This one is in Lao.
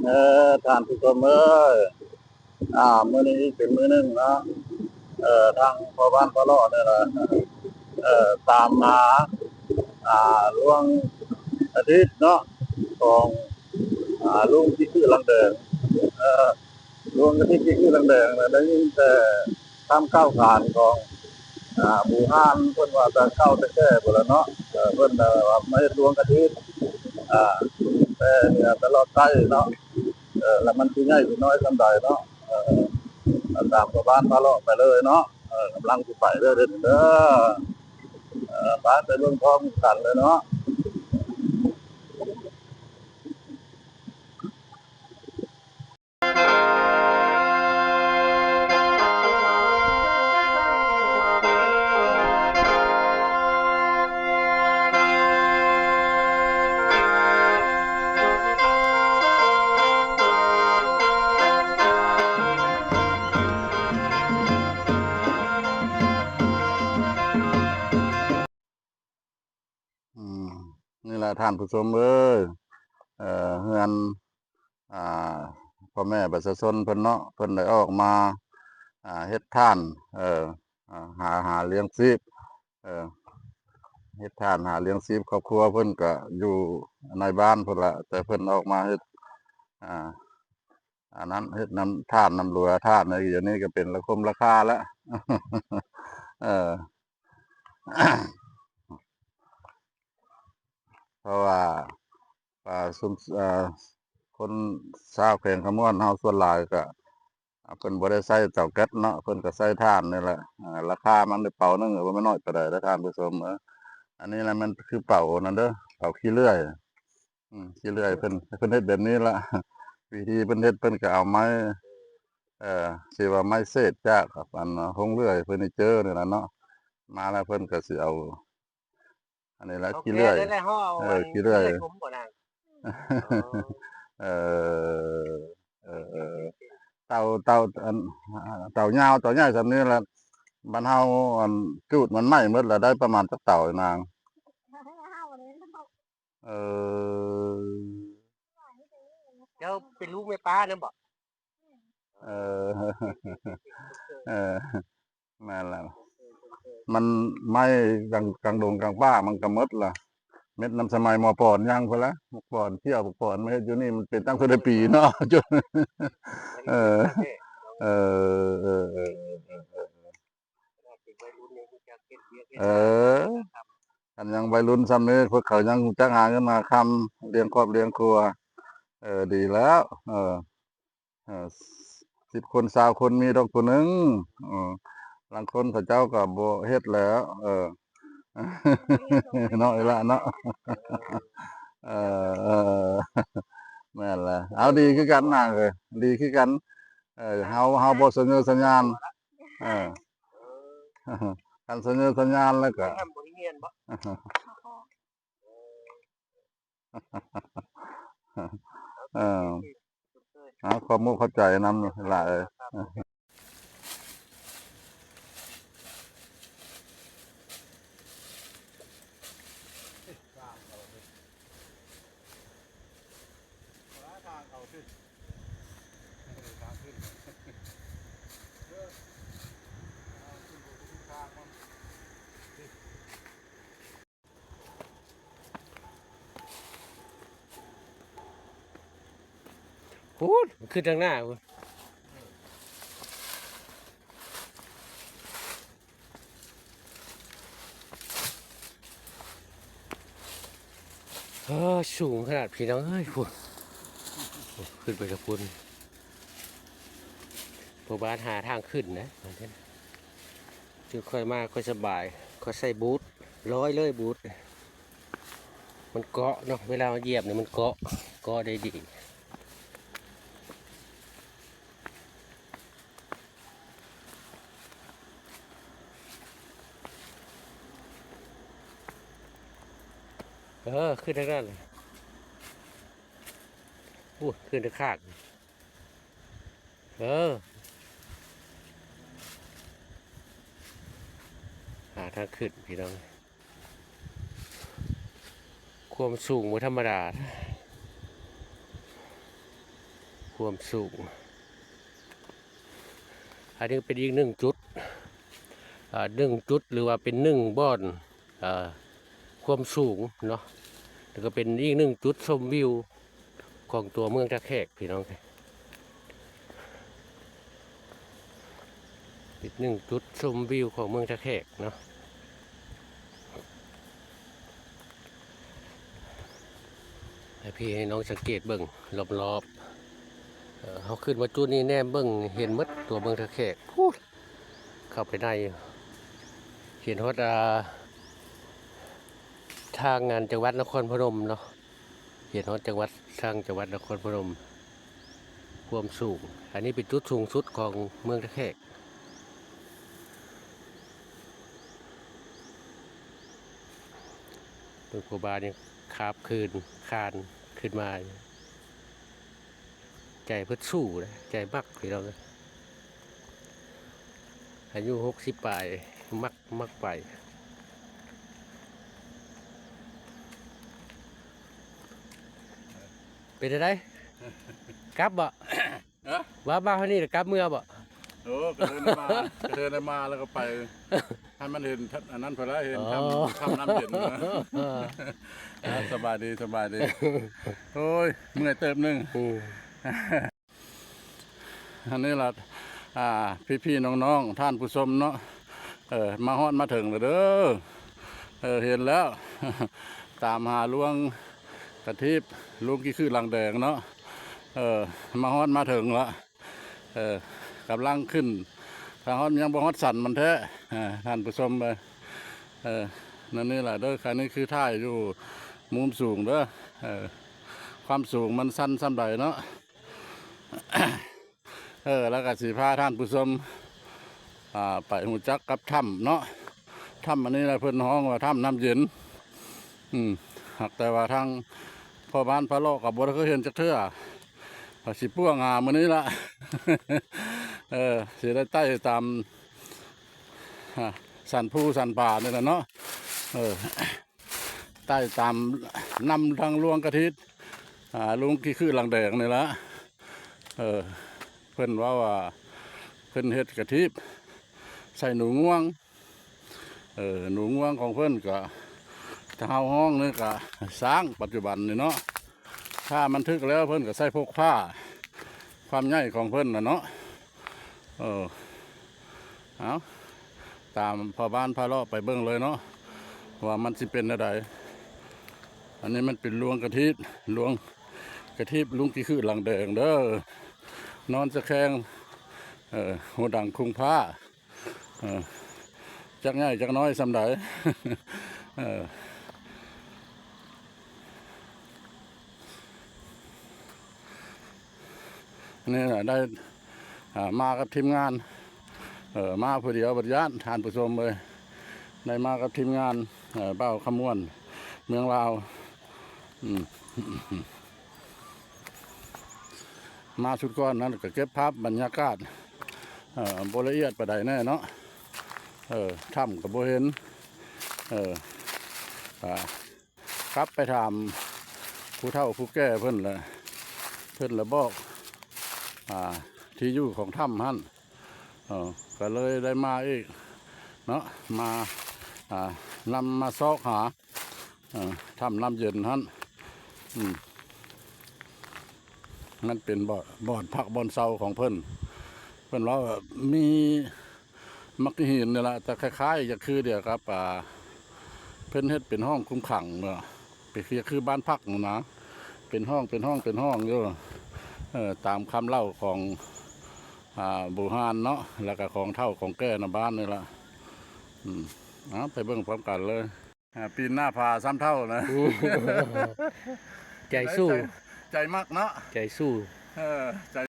ເອີ ທ່ານຜູ້ຊົມເອີຍ ອາ ມື້ນີ້ອີກເປັນມື້ໜຶ່ງເນາະ ເອີ ທາງພໍ່ບ້ານພໍ່ເລາະນີ້ລະ ເອີ ຕາມຫາ ອາ ຫຼວງອາທິດເນາະ ຂອງ ອາ ລຸງຂີ້ຂືຫຼັງແດງ ເອີ ຫຼວງອາທິດຂີ້ຂືຫຼັງແດງ ໄດ້ຍິນແຕ່ຄຳກ່າວຂານຂອງ ອາ ບູຮານ ເພິ່ນວ່າແຕ່ເກົ່າແຕ່ແກ່ພຸ້ນລະເນາະ ເອີ ເພິ່ນວ່າມາເຮັດຫຼວງອາທິດ ອາ ແຕ່ເໜືອໄປລອດໃຕ້ເນາະ ເອີ ລະມັນຊິໃຫຍ່ຊິນ້ອຍສ່ຳໃດເນາະ ເອີ ຕາມພໍ່ບ້ານພາເລາະໄປເລີຍເນາະ ເອີ ກຳລັງຊິໄປເດີ ເດີ ເດີ ເອີ ໄປ ໄປເບິ່ງພ້ອມກັນເລີຍເນາະ. ອືມ ນີ້ແຫຼະທ່ານຜູ້ຊົມເອີຍ ເອີ ເຮືອນ ອ່າ ພໍ່ແມ່ປະຊາຊົນເພິ່ນເນາະ ເພິ່ນໄດ້ອອກມາ ອ່າ ເຮັດທານ ເອີ ອ່າ ຫາ ຫາລ້ຽງຊີບ ເອີ ເຮັດທານຫາລ້ຽງຊີບຄອບຄົວ ເພິ່ນກະຢູ່ໃນບ້ານພຸ້ນລະ ແຕ່ເພິ່ນອອກມາເຮັດ ອ່າ ອັນນັ້ນ ເຮັດນຳທານນຳຫຼວງທານ ດຽວນີ້ກະເປັນລະຄົມລະຄາແລ້ວ ເອີ ເພາະວ່າ ອ່າ ຊຸມ ເອີ ຄົນຊາວແຂວງຄຳມ່ວນເຮົາສ່ວນຫຼາຍກະ ເພິ່ນບໍ່ໄດ້ໃຊ້ເຕົາແກັສເນາະ ເພິ່ນກະໃຊ້ຖ່ານນີ້ແຫຼະ ອ່າ ລາຄາມັນໄດ້ເປົາໜຶ່ງ ກະບໍ່ແມ່ນນ້ອຍປານໃດເດີທ່ານຜູ້ຊົມເອີຍ ອັນນີ້ລະມັນຄືເປົານັ້ນເດີ ເປົາຂີ້ເລື່ອຍ ອືມ ຂີ້ເລື່ອຍ ເພິ່ນ ເພິ່ນເຮັດແບບນີ້ລະ ວິທີເພິ່ນເຮັດ ເພິ່ນກະເອົາໄມ້ ເອີ ຊິວ່າໄມ້ເສດຈາກ ອັນ ໂຮງເລື່ອຍເຟີນີເຈີນີ້ລະເນາະ ມາແລ້ວເພິ່ນກະຊິເອົາ ອັນນີ້ລະ ເອົາ ຂີ້ເລື່ອຍ ແກະໄດ້ແລ້ວເຮົາເອົາ ເອີ ອັນ ຂີ້ເລື່ອຍ ຂີ້ເລື່ອຍຂົມບໍ່ນາງ ເອີ ເອີ ເອີ ເອີ ເອີ ເຕົາ ເຕົາ ອັນ ເຕົາຍາວ ເຕົາໃຫຍ່ສ່ຳນີ້ລະ ບ້ານເຮົາ ອັນ ຈູດມັນໄໝ້ໝົດລະ ໄດ້ປະມານຈັກເຕົານາງ? ເອີ ເຈົ້າເປັນລູກແມ່ປ້ານຳບໍ່? ເອີ ເອີ ແມ່ນແລ້ວ ມັນໄມ້ກາງ ກາງດົງກາງປ່າມັນກະໝົດລະ ເມັດນຳສະໄໝໝໍປອນຍັງພຸ້ນລະ ໝໍປອນຂຽວ ໝໍປອນມາເຮັດຢູ່ນີ້ ມັນເປັນຕັ້ງແຕ່ໃດປີເນາະ ຈົນ ເອີ ເອີ ເອີ ເອີ ຄັນຍັງໄວລຸ້ນຊ່ຳນີ້ ພວກເຂົາຍັງຮູ້ຈັກຫາເງິນຫາຄຳ ລ້ຽງຄອບລ້ຽງຄົວ ເອີ ດີແລ້ວ ເອີ ເອີ ສິບຄົນຊາວຄົນມີດອກຜູ້ໜຶ່ງ ເອີ ລາງຄົນເຂົາເຈົ້າກະບໍ່ເຮັດແລ້ວ ເອີ ເນາະ ອີ່ຫຼ້າເນາະ ເອີ ເອີ ເອີ ແມ່ນແຫຼະ ເອົາ ດີຄືກັນນາງເອີຍ ດີຄືກັນ ເອີ ເຮົາ ເຮົາບໍ່ສະເຫຍີສະຫຍານ ເອີ ຄັນສະເຫຍີສະຫຍານແລ້ວກະ ແມ່ນບໍ່ໄດ້ຮຽນບໍ່? ເອີ ເອົາ ຂອບມຸກຂອບໃຈນຳຫຼາຍ. ພຸ້ນ ມັນຂຶ້ນທາງໜ້າພຸ້ນ. ເອີ ສູງຂະໜາດພີ່ນ້ອງເອີຍ ພຸ້ນ ຂຶ້ນໄປກັບພຸ້ນ ພໍ່ບ້ານຫາທາງຂຶ້ນນະ ຈະຄ່ອຍມາ ຄ່ອຍສະບາຍ ຄ່ອຍໃສ່ບູດ ລອຍເລີຍບູດ ມັນເກາະເນາະ ເວລາເຮົາຢຽບນີ້ມັນເກາະ ເກາະໄດ້ດີ. ເອີ ຂຶ້ນທາງນັ້ນ ໂອ້ ຂຶ້ນທາງຂ້າງ ເອີ ຫາທາງຂຶ້ນພີ່ນ້ອງ. ຄວາມສູງບໍ່ທຳມະດາ. ຄວາມສູງ. ອັນນີ້ເປັນອີກໜຶ່ງຈຸດ ອາ ໜຶ່ງຈຸດ ຫຼືວ່າເປັນໜຶ່ງບ່ອນ ອາ ຄວາມສູງເນາະ ແລ້ວກໍເປັນອີກໜຶ່ງຈຸດຊົມວິວຂອງຕົວເມືອງທ່າແຂກ ພີ່ນ້ອງ. ອີກໜຶ່ງຈຸດຊົມວິວຂອງເມືອງທ່າແຂກເນາະ. ໃຫ້ພີ່ໃຫ້ນ້ອງສັງເກດເບິ່ງລອບໆ ເອີ ເຮົາຂຶ້ນມາຈຸດນີ້ແນມເບິ່ງເຫັນໝົດຕົວເມືອງທ່າແຂກ ພຸ້ນ ເຂົ້າໄປໃນ ເຫັນຮອດ ອ່າ ທາງງານຈັງຫວັດນະຄອນພະນົມເນາະ ເຫັນຮອດຈັງຫວັດ ທາງຈັງຫວັດນະຄອນພະນົມ ຄວາມສູງ. ອັນນີ້ເປັນຈຸດສູງສຸດຂອງເມືອງທ່າແຂກ. ເບິ່ງຜູ້ບ່າວນີ້ຄາບຄືນ ຄານຂຶ້ນມາ ໃຈເພິ່ນສູ້ເດ້ ໃຈມັກ ພີ່ນ້ອງເອີຍ. ອາຍຸຫົກສິບປາຍ ມັກ ມັກໄປ. ເປັນຈັ່ງໃດ? ກັບບໍ່? ຮະ? ວ່າມາເທົ່ານີ້ລະກັບເມືອບໍ່? ໂອ້ ກະເທີນມາ ກະເທີນມາແລ້ວກໍໄປ ໃຫ້ມັນເຫັນ ອັນນັ້ນພຸ້ນລະ ເຫັນ ອໍ ຖ້ຳ ຖ້ຳນ້ຳເຢັນ. ອ່າ ສະບາຍດີ ສະບາຍດີ. ໂອ້ຍ ເມື່ອຍເຕີບໜຶ່ງ. ອືມ ອັນນີ້ລະ ອ່າ ພີ່ໆ ນ້ອງໆ ທ່ານຜູ້ຊົມເນາະ ເອີ ມາຮອດມາເຖິງແລ້ວເດີ. ເອີ ເຫັນແລ້ວ ຕາມຫາຫຼວງກະທີບ ຫຼວງຂີ້ຂືດຫຼັງແດງເນາະ. ເອີ ມາຮອດມາເຖິງລະ ເອີ ກຳລັງຂຶ້ນ ຖ້າຮອດ ຍັງບໍ່ຮອດສັນມັນແທ້ ທ່ານຜູ້ຊົມເອີຍ. ເອີ ນັ້ນນີ້ລະເດີ ອັນນີ້ຄືຖ່າຍຢູ່ມຸມສູງເດີ ເອີ ຄວາມສູງມັນຊັນສ່ຳໃດເນາະ. ເອີ ແລ້ວກໍຊິພາທ່ານຜູ້ຊົມ ອ່າ ໄປຮູ້ຈັກກັບຖ້ຳເນາະ. ຖ້ຳອັນນີ້ລະເພິ່ນຮ້ອງວ່າຖ້ຳນ້ຳເຢັນ. ອືມ ຫາກແຕ່ວ່າທາງພໍ່ບ້ານພາເລາະກໍບໍ່ໄດ້ເຄີຍເຫັນຈັກເທື່ອ ວ່າຊິປ່ວງຫາມື້ນີ້ລະ. ເອີ ຊິໄດ້ໄຕ່ຕາມ ອາ ສັນພູສັນຜານີ້ລະເນາະ. ເອີ ໄຕ່ຕາມນຳທາງຫຼວງກະທີບ ອາ ຫຼວງຂີ້ຂືດຫຼັງແດງນີ້ລະ. ເອີ ເພິ່ນເວົ້າວ່າເພິ່ນເຮັດກະທີບໃສ່ໜູງວງ. ເອີ ໜູງວງຂອງເພິ່ນກະ ຖ້າເຮົາຮ້ອງນີ້ກະຊ້າງປັດຈຸບັນນີ້ເນາະ. ຖ້າມັນຖືກແລ້ວເພິ່ນກະໃສ່ພົກພ້າ ຄວາມໃຫຍ່ຂອງເພິ່ນນະເນາະ. ເອີ ເອົາ ຕາມພໍ່ບ້ານພາເລາະໄປເບິ່ງເລີຍເນາະ ວ່າມັນຊິເປັນແນວໃດ. ອັນນີ້ມັນເປັນຫຼວງກະທີບ ຫຼວງກະທີບ ຫຼວງຂີ້ຂືດຫຼັງແດງເດີ ນອນສະແຄງ ເອີ ຫູດັງຄຸງພ້າ. ເອີ ຈັກໃຫຍ່ຈັກນ້ອຍສ່ຳໃດ. ເອີ ນີ້ລະ ໄດ້ ອ່າ ມາກັບທີມງານ ເອີ ມາຜູ້ດຽວບັດຢ້ານ ທ່ານຜູ້ຊົມເອີຍ. ໄດ້ມາກັບທີມງານ ເອີ ບ່າວຄຳມ່ວນ ເມືອງລາວ. ອືມ ມາຊຸດກ່ອນນັ້ນກໍເກັບພາບບັນຍາກາດ ເອີ ບໍ່ລະອຽດປານໃດແນ່ເນາະ. ເອີ ຖ້ຳກໍບໍ່ເຫັນ ເອີ ອ່າ ກັບໄປຖາມຜູ້ເຖົ້າຜູ້ແກ່ເພິ່ນລະ ເພິ່ນລະບອກ ອ່າ ທີ່ຢູ່ຂອງຖ້ຳຫັ້ນ. ເອີ ກໍເລີຍໄດ້ມາອີກເນາະ ມາ ອ່າ ນຳມາຊອກຫາ ເອີ ຖ້ຳນ້ຳເຢັນຫັ້ນ. ອືມ ມັນເປັນບ່ອນ ບ່ອນພັກບ່ອນເຊົາຂອງເພິ່ນ. ເພິ່ນເວົ້າວ່າມີໝາກຫີນນີ້ລະ ແຕ່ຄ້າຍໆ ຈະຄືດຽວກັບ ອ່າ ເພິ່ນເຮັດເປັນຫ້ອງຄຸມຂັງເນາະ ເປັນຄື ຄືບ້ານພັກຫັ້ນນະ ເປັນຫ້ອງ ເປັນຫ້ອງ ເປັນຫ້ອງຢູ່. ເອີ ຕາມຄຳເລົ່າຂອງ ອ່າ ບູຮານເນາະ ແລ້ວກະຂອງເຖົ້າຂອງແກ່ນຳບ້ານນີ້ລະ. ອືມ ເອົາ ໄປເບິ່ງພ້ອມກັນເລີຍ. ອ່າ ປີນໜ້າຜາຊ້ຳເຖົ້ານະ ໃຈສູ້ ໃຈ ໃຈມັກເນາະ ໃຈສູ້ ເອີ ໃຈ